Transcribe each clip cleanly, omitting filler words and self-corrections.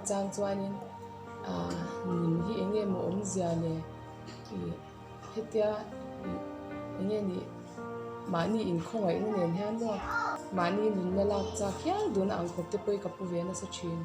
chang chuanin ah nun hi eng nge maw awmzia le ih hetia ih eng nge nih mahni inkhawngaihna nen hian maw mahni nunna lak chak hial dun ang khawp te pawh hi ka pu ve nasa thin.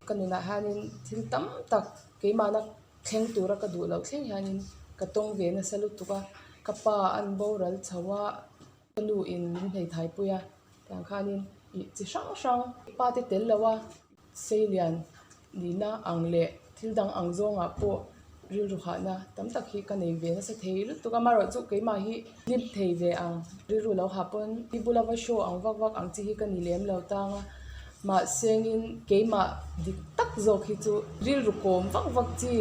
Ka nunah hianin thil tam tak keimahna thleng tura ka duh loh thleng hianin ka tawng ve nasa lutuk a, ka pa an boral chho a, ka nu in min hmeithai pui a, tiang khanin ih chi hrang hrang pa te tel lo a Seilian nihna ang leh thil dang ang zawngah pawh rilru hahna tam tak hi ka nei ve nasa thei lutuk a, amaherawhchu keimah hi hlim thei ve ang rilru lo hah pawn i bula va show ang vak vak ang chi hi ka ni lem lo tang a, mahsengin keimah dik tak zawk hi chu rilru kawm vak vak chi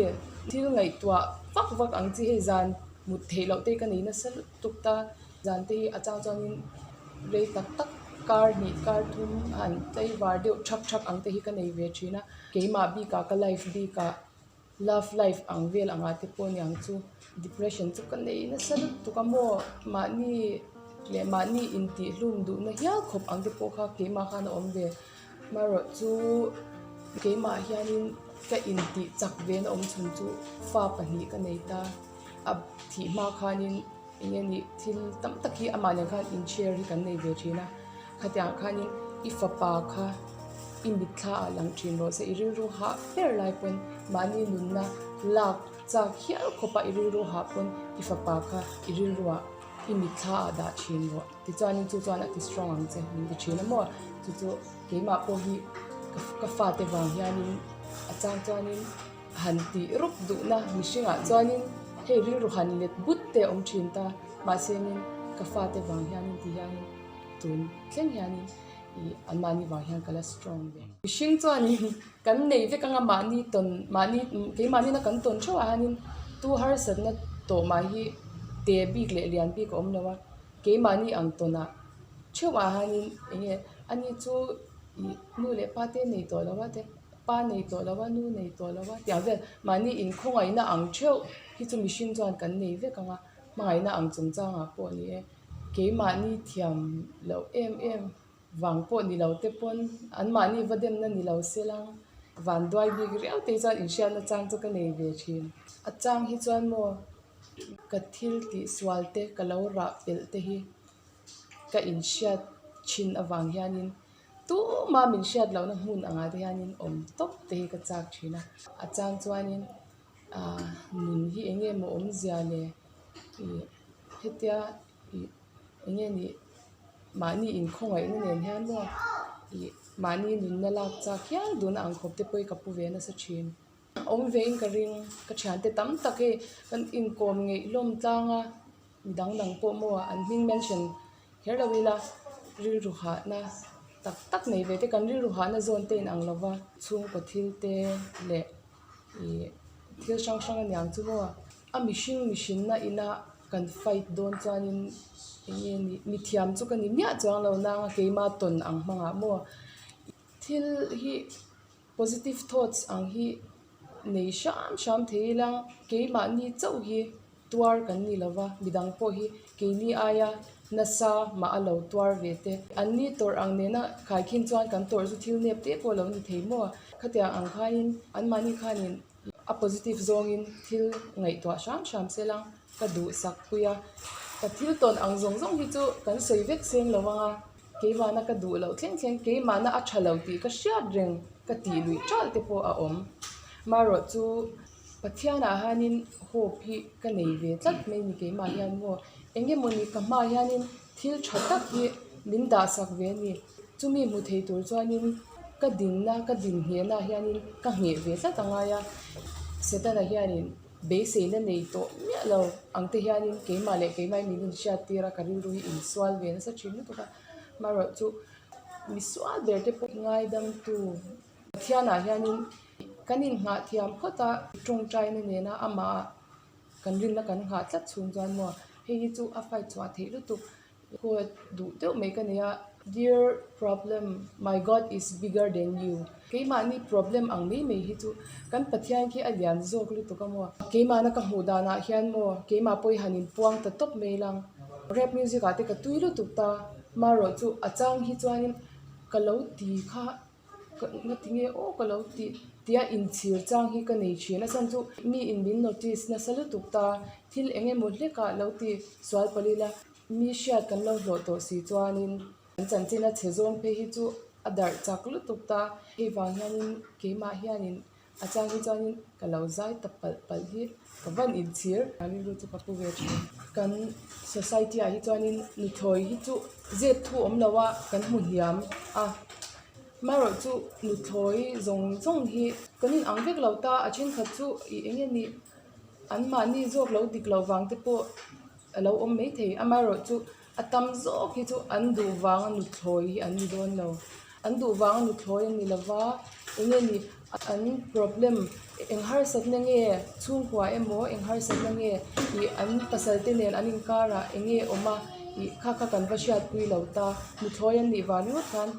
thil ngaihtuah vak vak ang chi hei zan mut theih loh te hi ka nei nasa lutuk ta. Zan te hi a chang chuanin rei tak tak kar hnih kar thum han tlaivar deuh thak thak ang te hi ka nei ve thin a, keimah bikah ka life bikah love life ang vel angah te pawh niang chu depression chu ka nei nasa lutuk a maw mahni leh mahni intihhlum duhna hial khawp ang te pawh kha keimah khan a awm ve marawh chu keimah hianin ka intih chak ve na awm chhun chu fa pahnih ka nei ta a thih hma khanin. Eng nge nih thil tam tak hi amah nen khan in share hi kan nei ve thin a, khatiang ah khanin i fapa kha i mitthla ah lang thin rawh se i rilru hah ber lai pawn mahni nunna lak chak hial khawpa i rilru hah pawn i fapa kha i rilru ah i mitthla ah dah thin rawh tichuanin chu chuan a ti strong ang che min ti thin a maw chu chu keimah pawh hi ka fate vang hianin a chang chuanin. Han tih rup duhna mihringah chuanin hei rilru han let but te a awm thin ta, mahsenin ka fate vang hianin ti hianin tun thleng hianin ih anmahni vang hian ka la strong ve. Mihring chuanin kan nei vek anga mahni tawn mahni keimahni na kan tawn theuh ah hianin tu harsatna tawh mah hi te bik leh lian bik a awm lo a, keimahni ang tawnah theuh ah hianin eng nge ani chu ih nu leh pa te nei tawh lo a te. Pa nei tawh lo a, nu nei tawh lo a tih ang vel mahni inkhawngaihna ang theuh hi chu mihring chuan kan nei vek ang a, hmangaihna ang chungchangah pawh ni e, keimahni thiam loh em em vang pawh ni lo te pawn anmahni va demna ni lo se lang vanduai bik riau te hi chuan inhriatna chang chu ka nei ve thin. A chang hi chuan maw ka thil tih sual te ka lo rah pelh te hi ka inhriat thin avang hianin Tuma min hriat lohna hmun angah te hianin awm tawp te hi ka chak thin a, a chang chuanin ah nun hi eng nge maw awmzia le ih hetia ih eng nge nih mahni inkhawngaihna nen hian maw ih mahni nunna lak chak hial dun ang khawp te pawh hi ka pu ve nasa thin. Awm vein ka ring, ka thiante tam tak hei kan inkawm ngeih hlawm tlang a, mi dang dang pawh maw an hming mention kher lo ila rilru hahna tak tak nei ve te kan rilru hahna zawn te inang lo va, chhungkaw thil te leh ih thil hrang hrang aniang chu maw a mihring mihrinna ina kan fight dawn chuanin eng nge nih mithiam chu ka ni miah chuang lo nanga keima tawn ang hmangah maw thil hi. Positive thoughts ang hi nei hram hram thei ila keimahni chauh hi tuar kan ni lova midang pawh hi keini aia nasa mah a lo tuar ve te. Anni tawrh ang nena khaikhin chuan kan tawrh chu thil nep te pawh a lo ni thei maw? Khatiang ang khain anmahni khanin a positive zawngin thil ngaihtuah hram hram se lang ka duhsak pui a. Ka thil tawn ang zawng zawng hi chu kan sawi vek seng lo ang a. Keimahna ka duh loh thleng thleng, keimahna a tha lo tih ka hriat reng ka tih luih ṭalh te pawh a awm. Marawh chu Pathianah hianin hope hi ka nei ve tlat mai ni keimah hian maw. Eng emawni ka hmaah hianin thil tha tak hi min dahsak ve a ni. Chumi hmu thei tur chuanin ka dinna ka din nghehnaah hianin ka ngheh ve tlat a ngai a. Setana hianin. Beiseina nei tawh miah lo ang te hianin keimah leh keimahin min inhriat tir a, ka rilru hi insual ve nasa thin lutuk a. Amaherawh chu misual ber te pawh ngaidamtu Pathianah hianin kan inngah thiam phawt a, tawngtaina nena amah kan rinna kan nghah tlat chhung chuan maw hei hi chu a fight chhuah theih lutuk. Quote duh deuh mai ka nei a, Dear problem, my God is bigger than you. Keimahni problem ang mai mai hi chu kan Pathian khi a lian zawk lutuk a maw? Keimahna ka hmuh danah hian maw keimah pawh hi han inpuang ta tawp mai lang. Rap music ah te ka tui lutuk ta, marawh chu a chang hi chuanin. Ka lo ti kha ka ngati nge aw ka lo ti tia inchhir chang hi ka nei thin a chhan chu mi in min notice nasa lutuk ta thil eng emaw hlek ah lo ti sual palh ila mi hriat kan lo hlawh tawh si chuanin an chanchin a chhe zawng phei hi chu a darh chak lutuk ta hei vang hianin keimah hianin a chang hi chuanin ka lo zai ta palh palh hi ka van inchhir a rilru chu ka pu ve thin kan society ah hi chuanin nuthlawi hi chu zep thu awm lo a kan hmu hniam a amaherawh chu nuthlawi zawng zawng hi kan in ang vek lo ta a thenkhat chu ih eng nge ni an mahni zawk lo dik loh vang te pawh a lo awm maithei amaherawh chu A tam zawk hi chu an duh vanga nuthlawi hi an ni dawn lo. An duh vanga nuthlawi an ni lova, eng nge ni an problem eng harsatna nge chhungkua emaw eng harsatna nge ih an pasal te nen an inkarah eng nge awm a ih kha kha kan va hriatpui lo ta. Nuthlawi an nih vang ringawt khan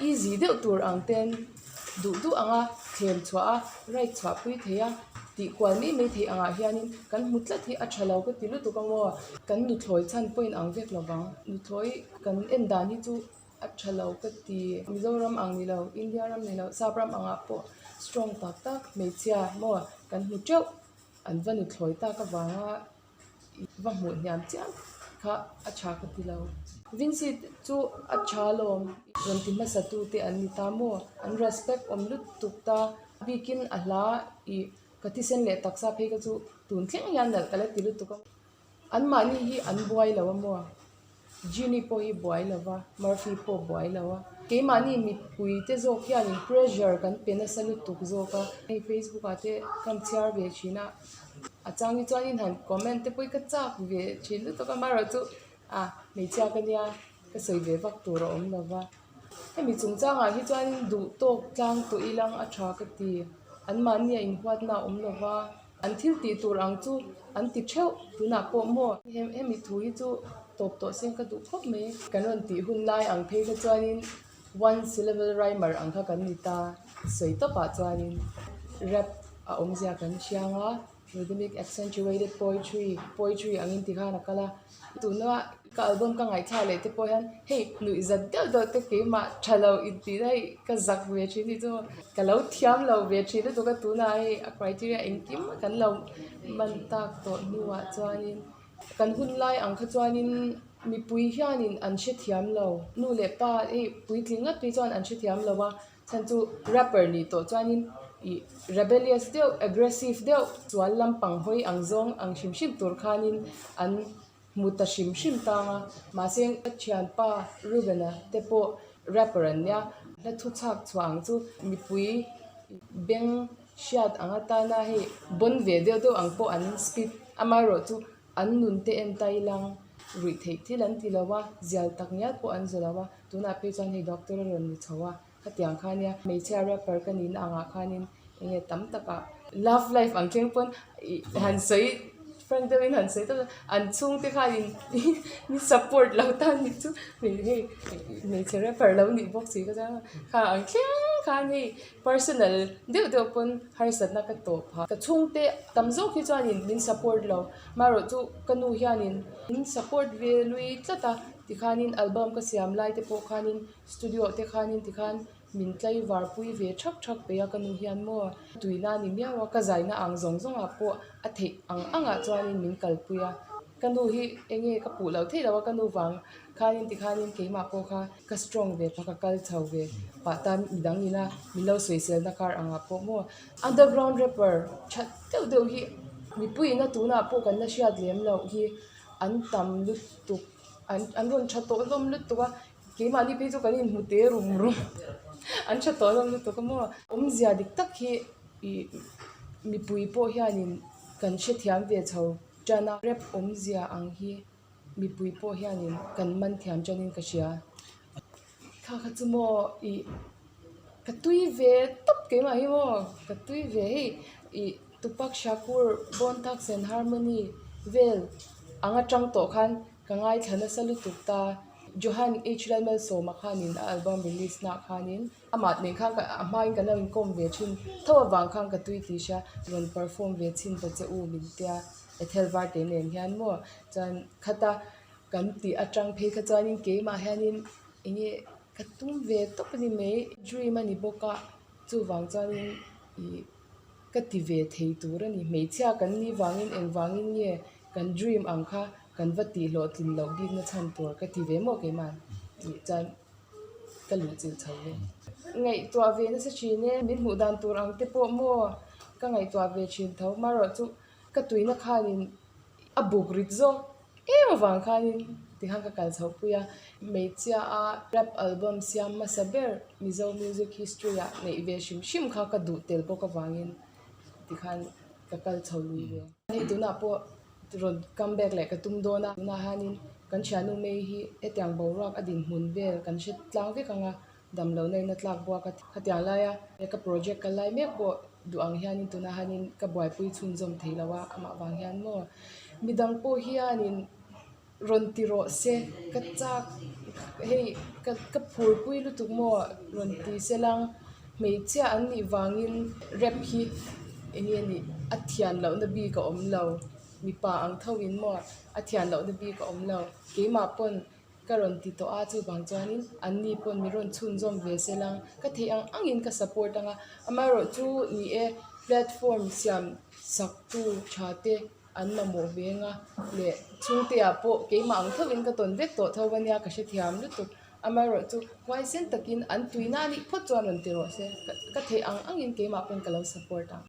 easy deuh tur ang ten duh duh anga thlem chhuah a right chhuah pui thei a tih kual mai mai theih angah hianin kan hmu tlat hi a tha lo ka ti lutuk ang aw kan nuthlawi chhan pawh in ang vek lo vang nuthlawi kan en dan hi chu a tha lo ka ti Mizoram ang ni lo India ram ni lo sap ram angah pawh strong tak tak hmeichhia maw kan hmu teuh an va nuthlawi tak avanga. Va hmuh hniam chiam kha a tha ka ti lo. Vincy chu a tha lawm. Rawn ti hmasa tu te an ni ta maw? An respect awm lutuk ta. Bikin a hla ih ka thisen leh taksa phei kha chu tun thleng hian nalh ka la ti lutuk a. Anmahni hi an buai lo a maw? Genie pawh hi buai lo va, Murphy pawh buai lo a. Keimahni mipui te zawk hianin pressure kan pe nasa lutuk zawk a. Hei Facebook ah te kan chhiar ve thin a, a chang hi chuanin han comment te pawh hi ka chak ve thin lutuk a, amaherawh chu ah hmeichhia ka nia ka sawi ve vak tur a awm lo va. Hemi chungchangah hi chuanin duh tawk tlang tawh ilang a tha ka ti. Anmahni a inhuatna a awm lo va. An thil tih tur ang chu an ti theuh tunah pawh maw? Hemi thu hi chu tawp tawh sen ka duh khawp mai. Kan rawn tih hun lai ang phei kha chuanin one syllable rhymer ang kha kan ni ta. Sawi tawpah chuanin rap a awmzia kan hriang a, rhythmic accentuated poetry, poetry angin ti khan a kal a. Tuna ka album ka ngaihthlak leh te pawh hian hei nuih zat deuh deuh te keimah tha lo intih na hei ka zak ve thin hi chu ka lo thiam lo ve thin lutuk a tunah hei a criteria engkim kan lo man tak tawh hnuah chuanin kan hun lai ang kha chuanin mipui hianin an hrethiam lo nu leh pa hei puitling ngat phei chuan an hrethiam lo a chhan chu rapper nih tawh chuanin ih rebellious deuh aggressive deuh sual lampang hawi ang zawng ang hrim hrim tur khanin an hmu ta hrim hrim tang a mahse ka thianpa Reuben-a te pawh rapper an nia hla thu chhak chhuah ang chu mipui beng hriat ang atana hei bawn ve deuh deuh ang pawh an speed amaherawh chu an nun te en ta ilang ruih theih thil an ti lo a zial tak ngial pawh an zawh lo a tunah phei chuan hei doctor a rawn ni chho a khatiang kha nia hmeichhia rapper ka nihna angah khanin eng nge tam takah love life ang thleng pawn ih han sawi frank deuhin han sawi tawp an chhungte khanin min support lo ta ni chu hei hmeichhe rapper lo nih bawk si kha chuan kha ang thleng khan hei personal deuh deuh pawn harsatna ka tawh phah ka chhungte tam zawk hi chuanin min support lo marawh chu ka nu hianin min support ve lui tlat a tikhanin album ka siam lai te pawh khanin Studio te khanin tikhan min tlaivar pui ve thak thak peih a ka nu hian maw tuina a ni miau a ka zaina ang zawng zawngah pawh a theih ang angah chuanin min kalpui a ka nu hi eng nge ka puh loh theih loh a ka nu vang khanin tikhanin keimah pawh kha ka strong ve pah ka kal chho ve pah tan midang ina min lo sawiselna kar angah pawh maw underground rapper that deuh deuh hi mipuiin a tunah pawh kan la hriat lem loh hi an tam lutuk an an rawn tha tawh hlawm lutuk a. Keimahni phei chu kan inhmu te rum rum an tha tawh hlawm lutuk a maw. Awmzia dik tak hi ih mipui pawh hianin kan hrethiam ve chho tan a. Rap awmzia ang hi mipui pawh hianin kan man thiam tanin ka hria. Kha kha chu maw ih ka tui ve tawp keimah hi maw ka tui ve hei ih Tupac Shakur, Bone Thugs and Harmony vel ang atang tawh khan Ka ngaithla nasa lutuk ta. Johan H. Lalmalsawma khanin a album release nah khanin amah nen khan ka a hmain kan lo inkawm ve thin tho avang khan ka tui tih hria rawn perform ve chhin ta che u min tia Ethel Varte nen hian maw chuan khata kan tih atang phei kha chuanin keimah hianin eng nge. Ka tum ve tawp a ni mai, dream a ni bawk a, chuvang chuanin ih ka ti ve thei tur a ni. Hmeichhia kan nih vangin engvangin nge kan dream ang kha kan va tih hlawhtlin loh bikna chhan tur ka ti ve maw keimah tih chuan ka luh chilh chho ve. Ngaihtuah ve nasa thin e, min hmuh dan tur ang te pawh maw ka ngaihtuah ve thin tho. Marawh chu ka tuina khanin a buk rit zawk em avang khanin tikhan ka kal chhoh pui a. Hmeichhia a rap album siam hmasa ber Mizo music history ah neih ve hrim hrim kha ka duh tel bawk avangin tikhan ka kal chho lui ve. Hei tunah pawh rawn come back leh ka tum dawn a, tunah hianin kan thiannu May hi hetiang boruak a dinhmun vel kan hre tlang vek ang a, damlo na in a tlak buak a, khatiang laia ka project ka lai mek pawh duh ang hianin tunah hianin ka buaipui chhunzawm thei lo a, amah vang hian maw midang pawh hianin rawn ti rawh se ka chak hei ka ka phurpui lutuk maw rawn ti se lang hmeichhia an nih vangin rap hi eng nge nih a thian lohna bik a awm lo mipa ang tho in maw a thian lohna bik a awm lo keimah pawn ka rawn ti tawh a chuvang chuanin an ni pawn mi rawn chhunzawm ve se lang ka theih ang angin ka support ang a amaherawhchu ni e platform siam sak tu tha te. An mamawh veng a leh chhungte ah pawh keimah ang theuhin ka tawn vek tawh tho ania ka hrethiam lutuk. Amaherawhchu huaisen takin an tuina a nih phawt chuan rawn ti rawh se. Ka theih ang angin keimah pawn ka lo support ang.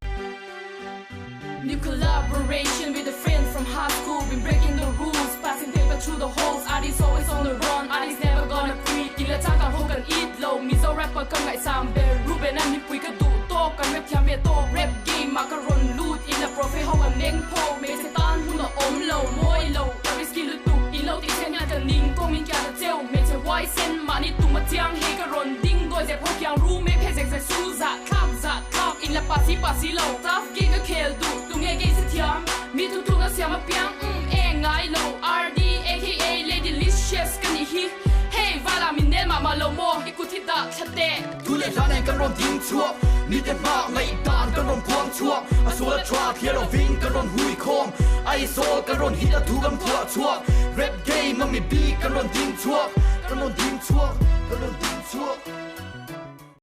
New collaboration with a friend from high school Been breaking the rules, passing paper through the holes Artist always on the run, artist never gonna quit Ila changkang ho kan it lo, Mizo rapper ka ngaihsam ber Ruben a mipui ka duh tawk, kan rap thiam ve tawk Rap game ah ka rawn lut in a profe ho an meng phawk Hmeichhe tan hun a awm lo, mawi lo, ka risky lutuk In lo tih chhen hian ka ning kawng in kian a cheu Hmeichhe huai sen mahni tum a chiang hei ka rawn ding Dawi zep ho kiang ru mek he zek zek su zah thlak zah thlak In la pa si pa si lo, tough game ka khel duh tunge kei se thiam Mi thutluk a siam apiang umm e ngai lo RD aka Lady Licious ka nih hi Hey vala min nel mah mah lo maw i kut hi dah thla teh. Thu leh hla nen kan rawn ding chhuak, mite hma ngaihdan kan rawn puang chhuak, a sual a tha thliar lovin kan rawn hui khawm, Aizawl kan rawn hit a thu kan phuah chhuak, rap game a mi bik kan rawn ding chhuak, kan rawn ding chhuak, kan rawn ding chhuak.